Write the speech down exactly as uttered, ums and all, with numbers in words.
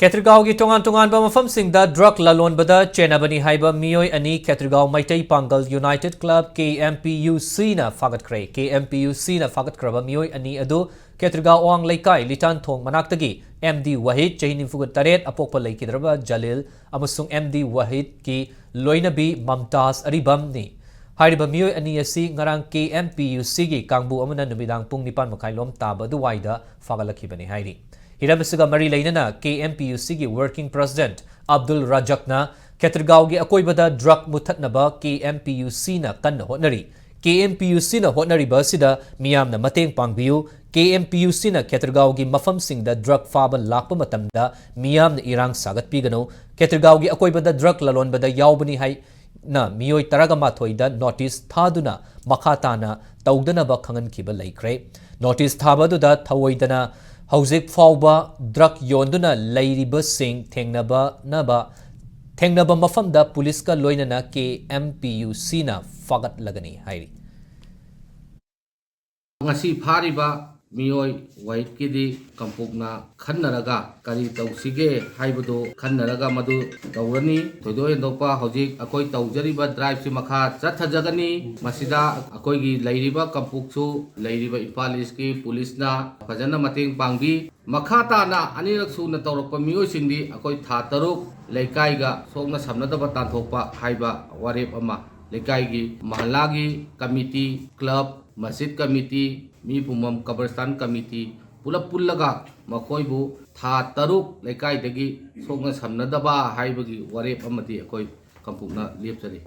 ꯈꯦꯇ꯭ꯔꯤꯒꯥꯎꯒꯤ ꯇꯣꯉꯥꯟ ꯇꯣꯉꯥꯟꯕ ꯃꯐꯝꯁꯤꯡꯗ drug ꯂꯂꯣꯟꯕꯗ ꯆꯦꯟꯅꯕꯅꯤ ꯍꯥꯏꯕ ꯃꯤꯑꯣꯏ ꯑꯅꯤ ꯈꯦꯇ꯭ꯔꯤꯒꯥꯎ ꯃꯩꯇꯩ ꯄꯥꯡꯒꯜ United Club, K M P U C ꯅ ꯐꯥꯒꯠꯈ꯭ꯔꯦ꯫ K M P U C ꯅ ꯐꯥꯒꯠꯈ꯭ꯔꯕ ꯃꯤꯑꯣꯏ ꯑꯅꯤ ꯑꯗꯨ ꯈꯦꯇ꯭ꯔꯤꯒꯥꯎ ꯑꯋꯥꯡ ꯂꯩꯀꯥꯏ ꯂꯤꯇꯥꯟꯊꯣꯡ ꯃꯅꯥꯛꯇꯒꯤ M D ꯋꯥꯍꯤꯗ, ꯆꯍꯤ ꯅꯤꯐꯨꯒ ꯇꯔꯦꯠ, ꯑꯄꯣꯛꯄ ꯂꯩꯈꯤꯗ꯭ꯔꯕ ꯖꯂꯤꯜ, ꯑꯃꯁꯨꯡ M D ꯋꯥꯍꯤꯗꯀꯤ ꯂꯣꯏꯅꯕꯤ ꯃꯝꯇꯥꯖ ꯑꯔꯤꯕꯝꯅꯤ꯫ ꯍꯥꯏꯔꯤꯕ ꯃꯤꯑꯣꯏ ꯑꯅꯤ ꯑꯁꯤ ꯉꯔꯥꯡ K M P U C ꯒꯤ ꯀꯥꯡꯕꯨ ꯑꯃꯅ ꯅꯨꯃꯤꯗꯥꯡ ꯄꯨꯡ ꯅꯤꯄꯥꯟ ꯃꯈꯥꯏ ꯂꯣꯝ ꯇꯥꯕ ꯑꯗꯨꯋꯥꯏꯗ ꯐꯥꯒꯠꯂꯛꯈꯤꯕꯅꯤ ꯍꯥꯏꯔꯤ꯫ ꯍꯤꯔꯝ ꯑꯁꯤꯒ ꯃꯔꯤ ꯂꯩꯅꯅ K M P U C ꯒꯤ working president ꯑꯕꯗꯨꯜ ꯔꯖꯥꯛꯅ ꯈꯦꯇ꯭ꯔꯤꯒꯥꯎꯒꯤ ꯑꯀꯣꯏꯕꯗ drug ꯃꯨꯊꯠꯅꯕ K M P U C ꯅ ꯀꯟꯅ ꯍꯣꯠꯅꯔꯤ꯫ K M P U C ꯅ ꯍꯣꯠꯅꯔꯤꯕ ꯑꯁꯤꯗ ꯃꯤꯌꯥꯝꯅ ꯃꯇꯦꯡ ꯄꯥꯡꯕꯤꯌꯨ꯫ K M P U C ꯅ ꯈꯦꯇ꯭ꯔꯤꯒꯥꯎꯒꯤ ꯃꯐꯝꯁꯤꯡꯗ drug ꯐꯥꯕ ꯂꯥꯛꯄ ꯃꯇꯝꯗ ꯃꯤꯌꯥꯝꯅ ꯏꯔꯥꯡ ꯁꯥꯒꯠꯄꯤꯒꯅꯨ꯫ ꯈꯦꯇ꯭ꯔꯤꯒꯥꯎꯒꯤ ꯑꯀꯣꯏꯕꯗ drug ꯂꯂꯣꯟꯕꯗ ꯌꯥꯎꯕꯅꯤ ꯍꯥꯏꯅ ꯃꯤꯑꯣꯏ ꯇꯔꯥꯃꯥꯊꯣꯏꯗ notice ꯊꯥꯗꯨꯅ ꯃꯈꯥ ꯇꯥꯅ ꯇꯧꯗꯅꯕ ꯈꯪꯍꯟꯈꯤꯕ ꯂꯩꯈ꯭ꯔꯦ꯫ Notice ꯊꯥꯕ ꯑꯗꯨꯗ ꯊꯧꯑꯣꯏꯗꯅ ꯍꯧꯖꯤꯛ ꯐꯥꯎꯕ drug ꯌꯣꯟꯗꯨꯅ ꯂꯩꯔꯤꯕꯁꯤꯡ ꯊꯦꯡꯅꯕꯅꯕ, ꯊꯦꯡꯅꯕ ꯃꯐꯝꯗ ꯄꯨꯂꯤꯁꯀ ꯂꯣꯏꯅꯅ K M P U C ꯅ ꯐꯥꯒꯠꯂꯒꯅꯤ ꯍꯥꯏꯔꯤ꯫ ꯉꯁꯤ ꯐꯥꯔꯤꯕ ꯃꯤꯑꯣꯏ ꯋꯥꯍꯤꯗꯀꯤꯗꯤ ꯀꯝꯄꯣꯛꯅ ꯈꯟꯅꯔꯒ ꯀꯔꯤ ꯇꯧꯁꯤꯒꯦ ꯍꯥꯏꯕꯗꯨ ꯈꯟꯅꯔꯒ ꯃꯗꯨ ꯇꯧꯔꯅꯤ꯫ ꯊꯣꯏꯗꯣꯛ ꯍꯦꯟꯗꯣꯛꯄ ꯍꯧꯖꯤꯛ ꯑꯩꯈꯣꯏ ꯇꯧꯖꯔꯤꯕ drive ꯁꯤ ꯃꯈꯥ ꯆꯠꯊꯖꯒꯅꯤ꯫ ꯃꯁꯤꯗ ꯑꯩꯈꯣꯏꯒꯤ ꯂꯩꯔꯤꯕ ꯀꯝꯄꯣꯛꯁꯨ ꯂꯩꯔꯤꯕ ꯏꯝꯐꯥꯜ ꯏꯁꯀꯤ ꯄꯨꯂꯤꯁꯅ ꯐꯖꯅ ꯃꯇꯦꯡ ꯄꯥꯡꯕꯤ꯫ ꯃꯈꯥ ꯇꯥꯅ ꯑꯅꯤꯔꯛ ꯁꯨꯅ ꯇꯧꯔꯛꯄ ꯃꯤꯑꯣꯏꯁꯤꯡꯗꯤ ꯑꯩꯈꯣꯏ ꯊꯥ ꯇꯔꯨꯛ ꯂꯩꯀꯥꯏꯒ ꯁꯣꯛꯅ ꯁꯝꯅꯗꯕ ꯇꯥꯟꯊꯣꯛꯄ ꯍꯥꯏꯕ ꯋꯥꯔꯦꯞ ꯑꯃ ꯂꯩꯀꯥꯏꯒꯤ ꯃꯍꯜꯂꯥꯒꯤ ꯀꯃꯤꯇꯤ, ꯀ꯭ꯂꯕ, ꯃꯁꯖꯤꯗ ꯀꯃꯤꯇꯤ, ꯃꯤ ꯄꯨꯝꯕꯝ ꯀꯕꯔꯁꯇꯥꯟ ꯀꯃꯤꯇꯤ ꯄꯨꯂꯞ ꯄꯨꯜꯂꯒ ꯃꯈꯣꯏꯕꯨ ꯊꯥ ꯇꯔꯨꯛ ꯂꯩꯀꯥꯏꯗꯒꯤ ꯁꯣꯛꯅ ꯁꯝꯅꯗꯕ ꯍꯥꯏꯕꯒꯤ ꯋꯥꯔꯦꯞ ꯑꯃꯗꯤ ꯑꯩꯈꯣꯏ ꯀꯝꯄꯣꯛꯅ ꯂꯦꯞꯆꯔꯤ꯫